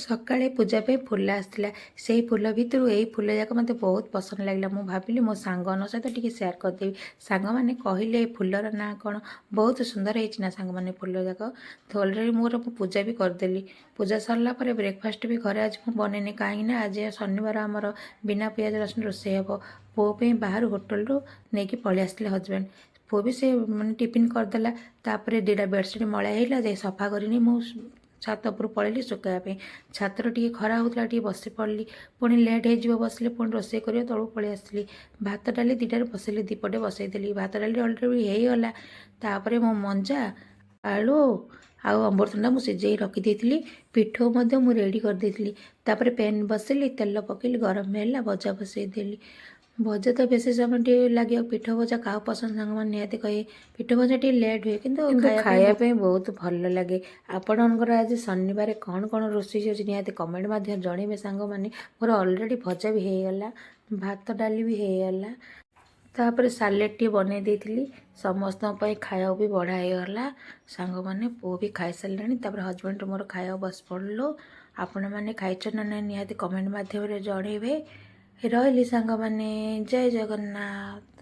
ସକାଳେ ପୂଜା ପାଇଁ ଫୁଲ ଆସିଥିଲା। ସେଇ ଫୁଲ ଭିତରୁ ଏଇ ଫୁଲ ଯାକ ମୋତେ ବହୁତ ପସନ୍ଦ ଲାଗିଲା। ମୁଁ ଭାବିଲି ମୋ ସାଙ୍ଗମାନଙ୍କ ସହିତ ଟିକେ ସେୟାର କରିଦେବି। ସାଙ୍ଗମାନେ କହିଲେ, ଏ ଫୁଲର ନାଁ କ'ଣ? ବହୁତ ସୁନ୍ଦର ହେଇଛି ନା ସାଙ୍ଗମାନେ ଫୁଲ ଯାକ? ତ ଅଲରେଡ଼ି ମୁଁ ପୂଜା ବି କରିଦେଲି। ପୂଜା ସରିଲା ପରେ ବ୍ରେକଫାଷ୍ଟ ବି ଘରେ ଆଜି ମୁଁ ବନେଇନି, କାହିଁକି ନା ଆଜି ଶନିବାର, ଆମର ବିନା ପିଆଜ ରସୁଣ ରୋଷେଇ ହେବ। ପୁଅ ପାଇଁ ବାହାରୁ ହୋଟେଲରୁ ନେଇକି ପଳେଇ ଆସିଥିଲେ ହଜବେଣ୍ଡ। ପୁଅ ବି ସେ ମାନେ ଟିଫିନ୍ କରିଦେଲା। ତାପରେ ଦୁଇଟା ବେଡ଼ସିଟ୍ ମଇଳା ହେଇଲା, ଯାଇ ସଫା କରିନି। ମୁଁ ଛାତ ଉପରୁ ପଳେଇଲି ଶୁଖାଇବା ପାଇଁ। ଛାତରେ ଟିକେ ଖରା ହେଉଥିଲା, ଟିକେ ବସି ପଡ଼ିଲି। ପୁଣି ଲେଟ୍ ହେଇଯିବ ବସିଲେ, ପୁଣି ରୋଷେଇ କରିବ। ତଳକୁ ପଳେଇ ଆସିଲି। ଭାତ ଡାଲି ଦୁଇଟାରେ ବସେଇଲି, ଦୁଇପଟେ ବସେଇଦେଲି। ଭାତ ଡାଲି ଅଲରେଡ଼ି ହେଇଗଲା। ତାପରେ ମୋ ମଞ୍ଜା, ଆଳୁ ଆଉ ଅମୃତଭଣ୍ଡା ମୁଁ ସିଝେଇ ରଖିଦେଇଥିଲି। ପିଠଉ ମଧ୍ୟ ମୁଁ ରେଡ଼ି କରିଦେଇଥିଲି। ତାପରେ ପ୍ୟାନ୍ ବସେଇଲି, ତେଲ ପକେଇଲି, ଗରମ ହେଲା, ଭଜା ବସେଇଦେଲି। ଭଜା ତ ବେଶୀ ସମୟ ଟିକେ ଲାଗିବ। ପିଠଉ ଭଜା କାହାକୁ ପସନ୍ଦ, ସାଙ୍ଗମାନେ ନିହାତି କହିବେ। ପିଠଉ ଭଜା ଟିକେ ଲେଟ୍ ହୁଏ, କିନ୍ତୁ କିନ୍ତୁ ଖାଇବା ପାଇଁ ଖାଇବା ପାଇଁ ବହୁତ ଭଲ ଲାଗେ। ଆପଣଙ୍କର ଆଜି ଶନିବାର କ'ଣ କ'ଣ ରୋଷେଇ ହେଉଛି, ନିହାତି କମେଣ୍ଟ ମଧ୍ୟ ଜଣେଇବେ ସାଙ୍ଗମାନେ। ମୋର ଅଲରେଡ଼ି ଭଜା ବି ହେଇଗଲା, ଭାତ ଡାଲି ବି ହେଇଗଲା। ତାପରେ ସାଲେଡ଼୍ ଟିକେ ବନେଇ ଦେଇଥିଲି। ସମସ୍ତଙ୍କ ପାଇଁ ଖାଇବାକୁ ବି ବଢ଼ା ହେଇଗଲା ସାଙ୍ଗମାନେ। ପୁଅ ବି ଖାଇସାରିଲାଣି। ତାପରେ ହଜବେଣ୍ଡ ମୋର ଖାଇବାକୁ ବସି ପଡ଼ିଲୁ। ଆପଣମାନେ ଖାଇଛନ୍ତି ନା ନାହିଁ, ନିହାତି କମେଣ୍ଟ ମାଧ୍ୟମରେ ଜଣେଇବେ। ରହିଲି ସାଙ୍ଗମାନେ, ଜୟ ଜଗନ୍ନାଥ।